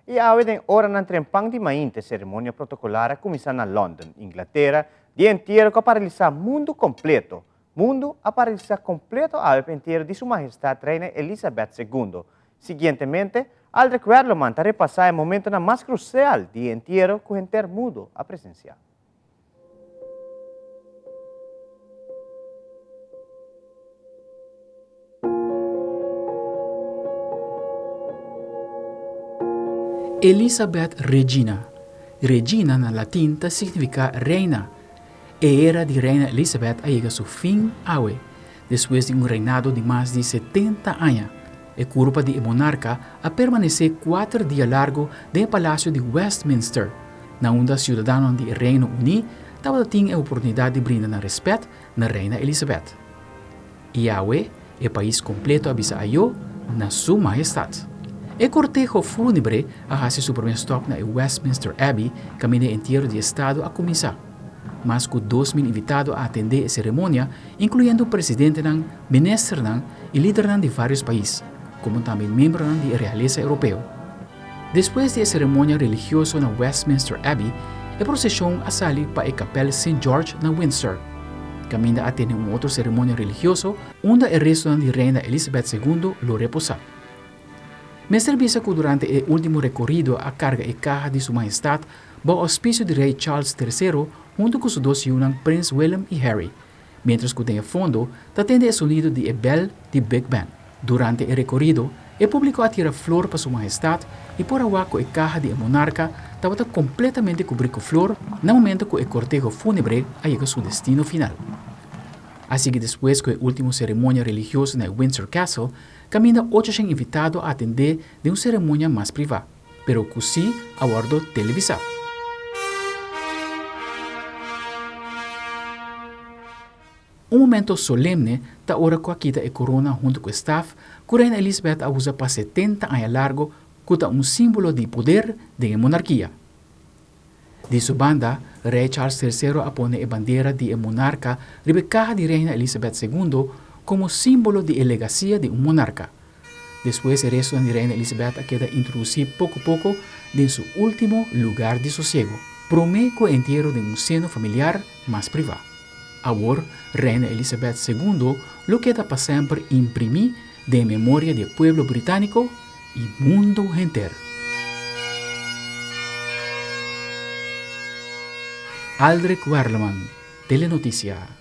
Y awe den oranan trempan di mainte ceremonia protocolar a cuminsa na London, Inglatera, di e entiero cu a paralisa mundo completo. Mundo a paralisa completo awe pa entiero di Su Mahestad Reina Elizabeth Segundo. Siguientemente, Aldrich Werleman ta repasa e momentonan mas crucial di e entiero cu henter mundo a presencia. Elisabeth Regina. Regina na latin ta signifiká reina. E era di Reina Elisabeth a yega su fin awe, despues di un reinado di mas di setenta aña. E kurpa di e monarka a permanesé kuater dia largu den e palasio di Westminster, na unda siudadanonan di e Reino Uní tabata tin e oportunidat di brinda nan rèspèt na Reina Elisabeth. I awe e pais kompleto a bisa ayó na Su Mahestat. E korteho fúnebre a hasi su promé stòp na e Westminster Abbey kaminda e entiero di estado a kuminsá. Mas ku 2000 invitado a atendé e seremonia, inkluyendo presidentenan, ministernan i lidernan di vários pais, komo tambe miembronan di e realesa europeo. Despues di e seremonia religioso na Westminster Abbey, e proseshon a sali pa e kapèl Saint George na Windsor, kaminda a tene un otro seremonia religioso unda e restonan di Reina Elizabeth Segundo lo reposá. Mester bisa ku durante e último rekorido a karga e kaha di Su Mahestat bou ouspisio di Rei Charles Tersero huntu ku su dos yunan Prins Willem i Harry, miéntras ku den e fondo ta tende e sonido di e bèl di Big Ben. Durante e rekorido, e públiko a tira flor pa Su Mahestat i por a wak ku e kaha di e monarka tabata kompletamente kubrí ku flor na momento ku e korteho fúnebre a yega su destino final. A sigui despues ku e último seremonia religioso na e Windsor Castle, kaminda ochoshen invitado a atendé den un seremonia mas privá, pero ku sí a wòrdu televisá. Un momento solemne ta ora ku a kita e korona huntu ku e staf ku Reina Elisabeth a usa pa setenta aña largu ku ta un símbolo di poder den e monarkia. Di su banda, Rei Charles Tersero a pone e bandera di e monarka riba e kaha di Reina Elisabeth Segundo komo símbolo di e legasia di un monarka. Despues e restonan di Reina Elisabeth a keda introdusí poko poko den su último lugar di sosiego, promé ku e entiero den un seno familiar mas privá. Awor, Reina Elisabeth Segundo lo keda pa semper imprimí den e memoria di e pueblo britániko i mundu henter. Aldrich Werleman, Telenoticia.